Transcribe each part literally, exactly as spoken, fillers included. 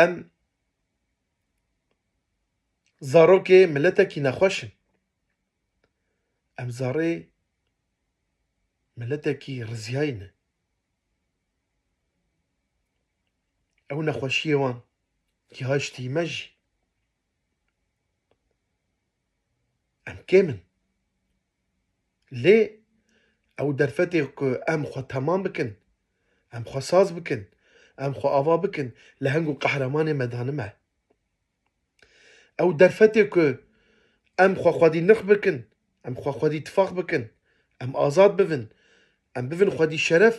Em zarokê miletekî nexweş in. Em zarê miletekî riziyayî ne. Ew nexweşiyê wan gihaştî me jî. Em kêm in. Lê ew derfetê ku em xwe temam bikin, em xwe saz bikin, em xwe ava bikin, leheng û qehremanê me danime. Ew derfetê ku em xwe xwedî nirx bikin, em xwe xwedî tifaq bikin, em azad bibin, em bibin xwedî şeref,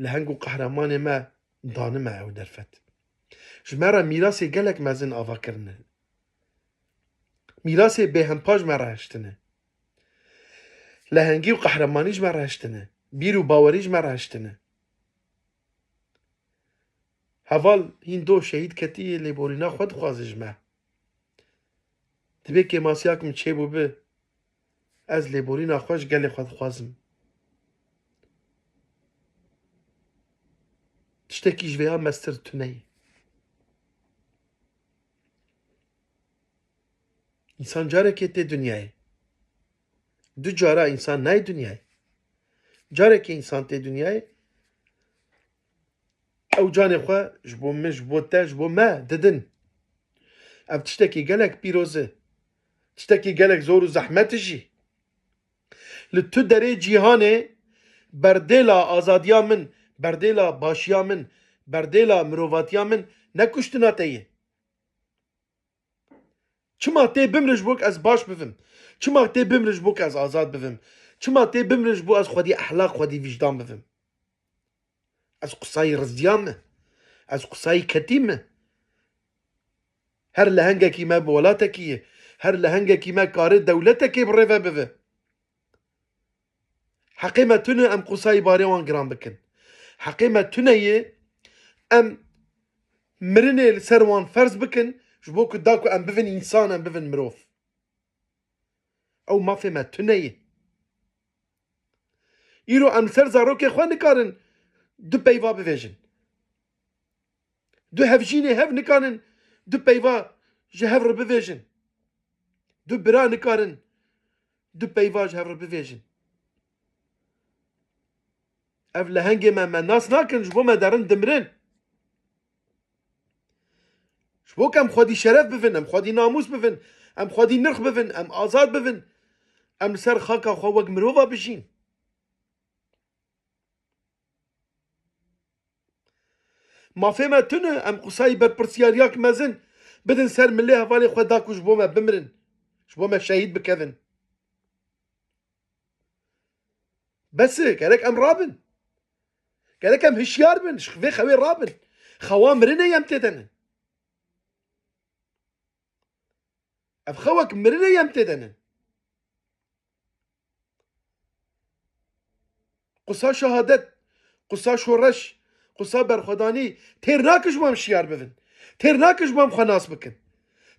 leheng û qehremanê me danime ew derfet. Ji me re mîrasê gelek mezin ava kirine. Mîrasê bêhempa ji me re hiştine. Lehengî û qehremanî ji me re hiştine. Bîr û bawerî ji me re hiştine. Heval hîn do şehîd ketî, lêborîna xwe dixwaze ji me. Divê kêmasiyak min çêbûbi, ez lêborîna xwe ji gelê xwe dixwazim. Tiştekî ji vêya mestir tune ye. Însan carekê tê dinyayê. Du cara însan nayê dinyayê. Carekê însan tê dinyayê, ew canê xwe ji bo min, ji bo te, ji bo me didin. Ev tiştekî gelek pîroz e. Tiştekî gelek zor û zehmet e jî. Li tu derê cîhanê berdêla azadiya min, berdêla başiya min, berdêla mirovatiya min ne kuştina te ye. Çima tê bimre ji bo ku ez baş bivim? Çima tê bimre ji bo ku ez azad bivim? Çima tê bimre ji bo ez xwedî ehlaq, xwedî vîjdan bivim? Ez qusayî rizdiya me. Ez qusayî ketî me. Her lehengekî me bi welatekî ye. Her lehengekî me karê dewletekê bi rê ve bive. Heqê me tune em qusayî barê wan giran bikin. Heqê me tune ye em mirinê li ser wan ferz bikin, ji bo ku da ku em bivin însan, em bivin mirov. Ew mafê me tune ye. Îro em li ser zarokê xwe nikarin du peyva bivêjin. Du hevjînê hev nikarin du peyva ji hev re bivêjin. Du bira nikarin du peyva ji hev re bivêjin. Ev lehengê me, me nas nakin, ji bo me derin dimirin. Ji bo ku em xwedî şeref bivin, em xwedî namûs bivin, em xwedî nirx bivin, em azad bivin, em li ser xaka xwe wek mirova bijîn. Mafê me tune, em qusayî berpirsiyariyak mezin bidin ser milê hevalê xwe da ku ji bo me bimirin, ji bo me şehîd bikevin. Bes e, gerek em rabin. Gerek em hişyar bin, ji vê xewê rabin. Xewa mirinê yem tê de ne. Ev xewek mirinê yem tê de ne. Qusa şehadet, qusa şoreş, qusa berxwedanî têr nake ji bo em şiyar bibin. Têr nake ji bo em xwe nas bikin.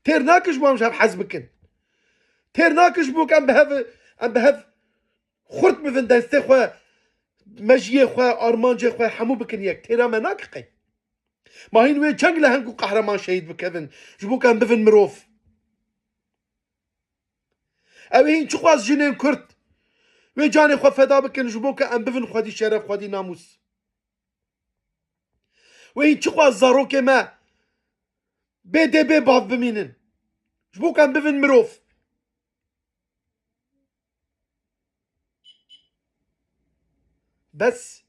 Têr nake ji bo em ji hev hez bikin. Têr nake ji bo em bi hev, em bi hev xurt bibin, destê xwe, mejiyê xwe, armancê xwe hemû bikin yek. Têra me nake qey. Ma hîn wê çend leheng û qehreman şehîd bikevin, ji bo ku em bivin mirov. Ew ê hîn çiqas jinên Kurd wê canê xwe feda bikin, ji bo ku em bivin xwedî şeref, xwedî namûs. Wê hîn çiqas zarokê me bê dê bê bav bimînin, ji bo ku em bivin mirov. Bes.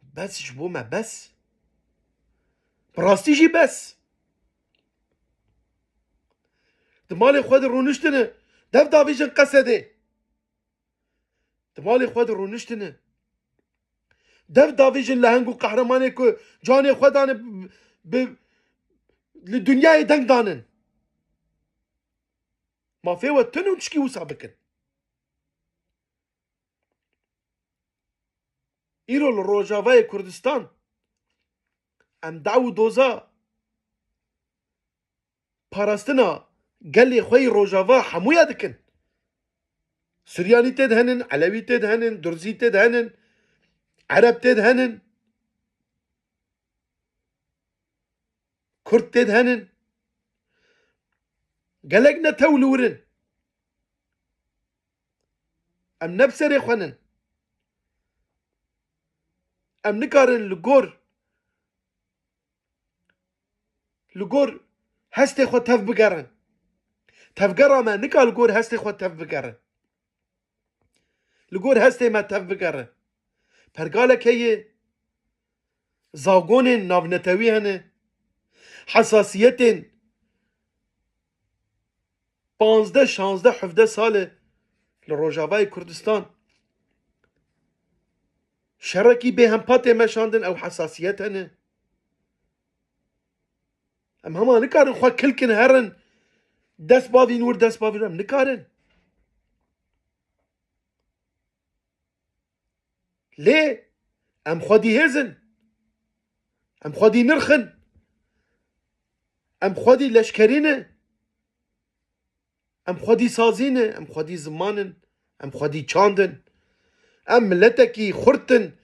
Bes ji bo me, bes. Bi rastî jî bes. Di malê xwe de rûniştine, dev davêjin Qesedê. Di malê xwe de rûniştine, dev davêjin leheng û qehremanê ku canê xwe dane bi, bi, li dinyayê deng danin. Mafê we tune û tişkî wisa bikin. Îro li Rojavayê Kurdistan em daw û doza parastina gelê xwe yî Rojava hemûya dikin. Suryanî tê de henin, Elewî tê de henin, Durzî tê de henin, Ereb tê de henin. Kurd tê de henin. Gelek ne tew li wir in. Em ne bi serê xwe nin. Em nikarin li gor, li gor hestê xwe tev bigerin. Tevgera me nika li gor hestê xwe tev bigerin. Li gor hestê me tev bigerin. Pergalek heye, zagonên navnetewî hene, hesasiyetên panzdeh, şazdeh, hevdeh sal e li Rojavayê Kurdistan şerekî bêhempa tê meşandin, ew hesasiyet hene. Em hema nikarin xwe kilkin herin, dest bavîn wir, dest bavîn wir, em nikarin. Lê em xwedî hêz in. Em xwedî nirx in. Em xwedî leşkerî ne. Em xwedî sazî ne. Em xwedî ziman in. Em xwedî çand in. Em miletekî xurt in.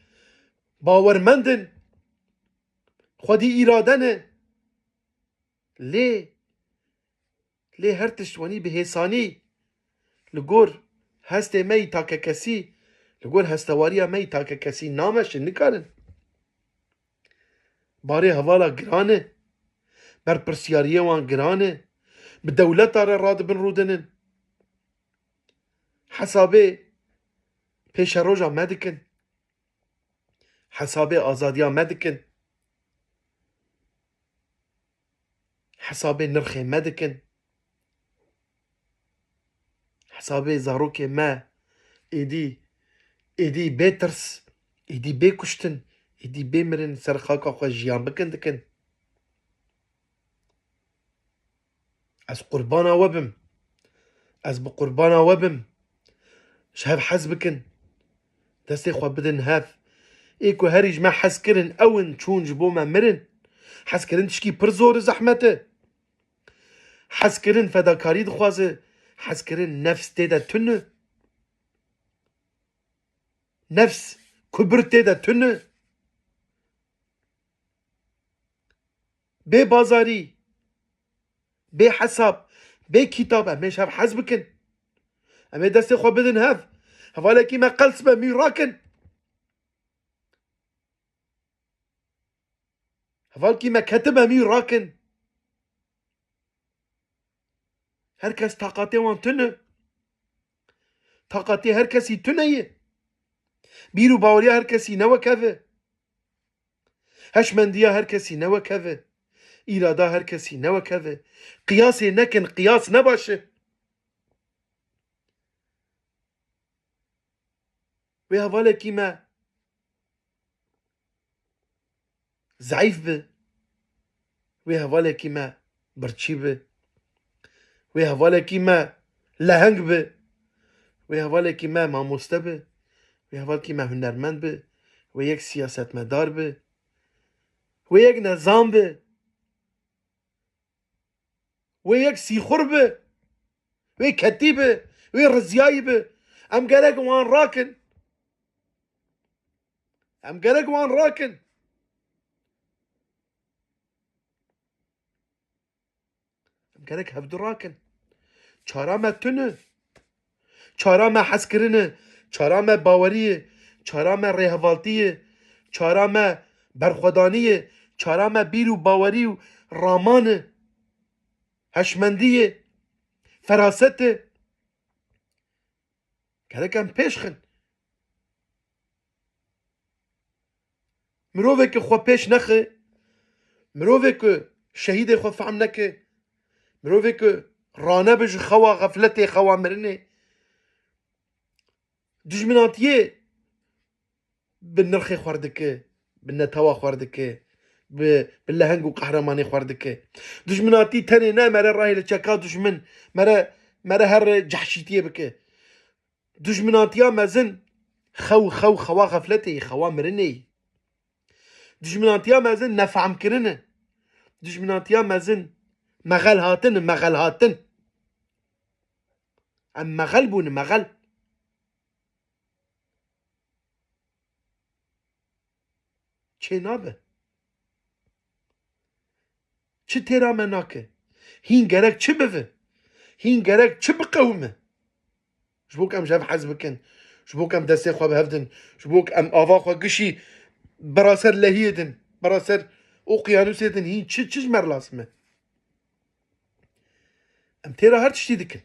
Bawermend in. Xwedî îrade ne. Lê, lê her tişt wenî bi hêsanî li gor hestê me yî takekesî, li gor hestewariya me yî takekesî nameşin, nikarin. Barê hevala giran e, berpirsiyariyê wan giran e, bi dewleta re radibin rûdinin. Hesabê pêşeroja me dikin. Hesabê azadiya me dikin. Hesabê nirxê me dikin. Hesabê zarokê me êdî, êdî bê tirs, êdî bê kuştin, êdî bê mirin ser xaka xwe jiyan bikin dikin. Ez qurbana we bim. Ez bi qurbana we bim. Ji hev hez bikin. Destê xwe bidin hev. Ê ku herî ji me hez kirin, ew in çûn ji bo me mirin. Hezkirin tişkî pir zor û zehmet e. Hezkirin fedakarî dixwaze. Hezkirin nefs tê de tune. Nefs, kubir tê de tune. Bê bazarî, bê hesab, bê kitab, em ê ji hev hez bikin. Em ê destê xwe bidin hev. Hevalekî me qels be, mî rakin. Hevalkî me ketibe, mî rakin. Her kes taqatê wan tune. Taqatê her kesî tune ye. Bîr û baweriya her kesî ne wek hev e. Heşmendiya her kesî ne wek hev e. Îrada her kesî ne wek hev e. Qiyasê nekin, qiyas ne baş e. Wê hevalekî me zeîf bi, wê hevalekî me birçî bi, wê hevalekî me leheng bi, wê hevalekî me mamoste bi, wê hevalekî me hunermend bi, wê yek siyasetmedar bi, wê yek nezan bi. Wê yek sîxur bi, wê ketî bi, wê riziyayî bi. Em gerek wan rakin. Em gerek wan rakin. Em gerek hevdu rakin. Çara me tune. Çara me hezkirin e, çara me bawerî ye, çara me rêhevaltî ye, çara me berxwedanî ye, çara me bîr û bawerî û raman e, heşmendî ye, feraset e. Gerek em pêş xin. Mirovê ku xwe pêş nexe, mirovê ku şehîdê xwe fehm neke, mirovê ku ranebe ji xewa xefletê, xewa mirinê, dijminatiyê bi nirxê xwar dike, bi netewa xwar dike, bi, bi leheng û qehremanê xwar dike. Dijminatî tenê ne mere rahê li çeka dijmin, mere, mere her cehşîtiyê bike. Dijminatiya mezin xew, xew, xewa xefletê, xewa mirinê. Dijminatiya mezin nefehmkirin e. Dijminatiya mezin mexel hatin e, mexel hatin. Em mexel bûne, mexel. Çê nabe. Çi têra me nake? Hîn gerek çi bive? Hîn gerek çi biqewime? Ji bo ku em ji hev hez bikin, ji bo ku em destê xwe bi hev din, ji bo ku em ava xwe gişî bera ser lehiyê din, bera ser oqyanûsê din, hîn çi, çi ji me re lazim e? Em têra her tiştî dikin.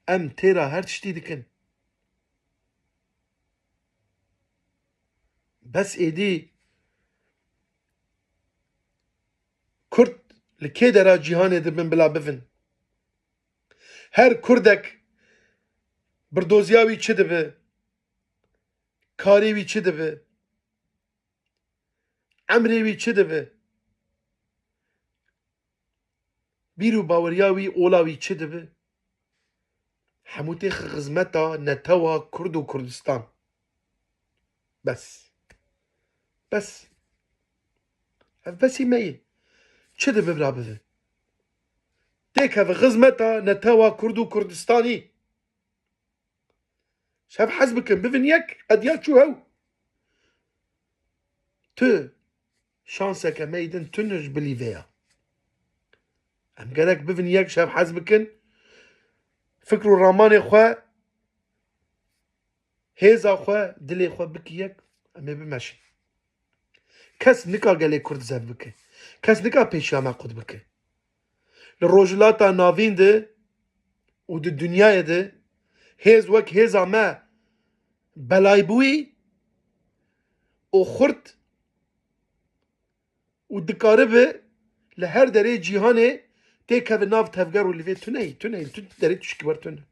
Em têra her tiştî dikin. Bes êdî Kurd li kê dera cîhanê dibin bila bivin. Her Kurdek birdoziya wî çi dibe, karê wî çi dibe, emrê wî çi dibe, bîr û baweriya wî, ola wî çi dibe? Hemû têxe xizmeta netewa Kurd û Kurdistan. Bes. Bes. Ev besî me ye. Çi dibe bila bibe? Têkeve xizmeta netewa Kurd û Kurdistanî. Ji hev hez bikin, bivin yek, qediya çû hew. Tu şanseke me yê din tune ji bilî vê ya. Em gerek bivin yek, ji hev hez bikin. Fikr û ramanê xwe, hêza xwe, dilê xwe bikî yek, em ê bimeşin. Kes nika gelê Kurd zev bike. Kes nika pêşiya me qut bike. Li Rojhilata Navîn de û di dinyayê de hêz wek hêza me belaybûyî û xurt û dikaribe li her derê cîhanê têkeve nav tevger û li vê tune yî, tune yî, tu derê tişkî wer tune.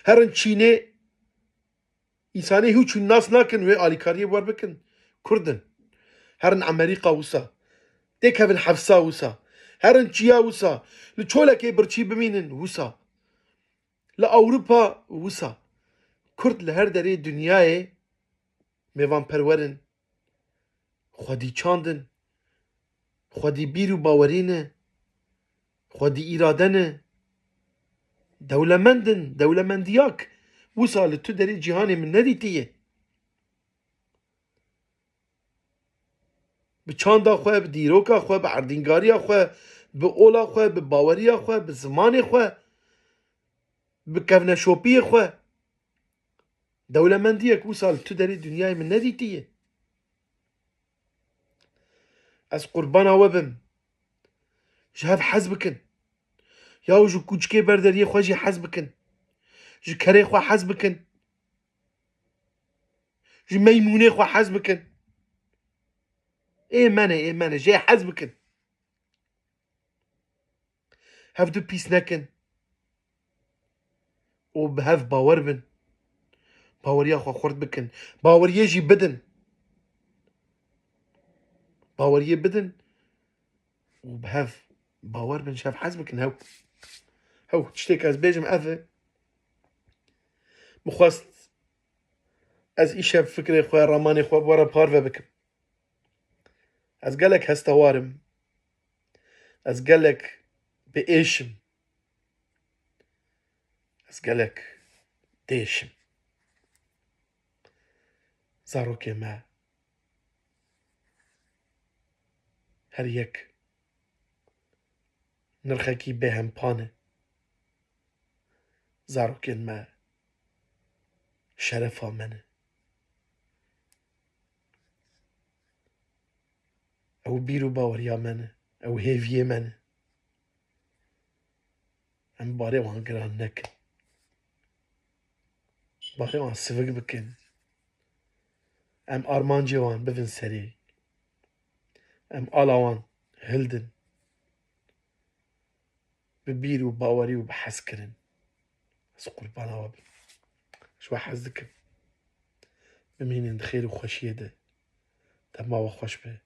Herin Çînê, însanê hiç hûn nas nakin, wê alîkariyê wer bikin. Kurd in. Herin Amerîka wisa. Têkevin hefsa wisa. Herin çiya wisa. Li çolekê birçî bimînin wisa. Li Ewropa wisa. Kurd li her derê dinyayê mêvanperwer in. Xwedî çand in. Xwedî bîr û bawerî ne. Xwedî îrade ne. Dewlemend in. Dewlemendiyak wisa li tu derê cîhanê min nedîtiye. Bi çanda xwe, bi dîroka xwe, bi erdîngariya xwe, bi ola xwe, bi baweriya xwe, bi zimanê xwe, bi kevneşopiyê xwe. Dewlemendiyek wisa li tu derê dinyayê min nedîtiye. Ez qurbana we bim. Ji hev hez bikin. Yaw ji kûçikê ber deriyê xwe jî hez bikin. Ji kerê xwe hez bikin. Ji meymûnê xwe hez bikin. Ê me ne, ê me ne. Jê hez bikin. Hevdu pîs nekin. Û bi hev bawer bin. Baweriya xwe xurt bikin. Baweriyê jî bidin. Baweriyê bidin û bi hev bawer bin, ji hev hez bikin. Hew. Hew, tiştê ku ez bêjim ev e. Min xwest ez îşev fikrê xwe, ramanê xwe bi we re parve bikim. Ez gelek hestewar im. Ez gelek bi êş im. Ez gelek têş im. Zarokê me her yek nirxekî bêhempa ne. Zarokên me şerefa me ne. Ew bîr û baweriya me ne. Ew hêviyê me ne. Em barê wan giran nekin. Barê wan sivik bikin. Em armancê wan bibin serê. Em ala wan hildin. Bi bîr û bawerî û bi hezkirin. Ez qurbana we bim. Ji we hez dikim. Bimînin di xêr û xweşiyê de. Dema we xweş be.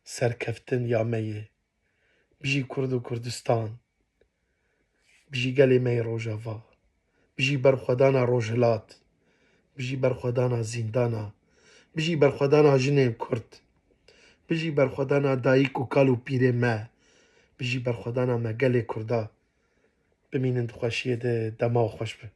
Serkeftin ya me ye. Bijî Kurd û Kurdistan. Bijî gelê me yê Rojava. Bijî berxwedana Rojhilat. Bijî berxwedana zîndana. Bijî berxwedana jinên Kurd. Bijî berxwedana dayik û kal û pîrê me. Bijî berxwedana me gelê Kurda. Bimînin di xweşiyê de, dema we xweş be.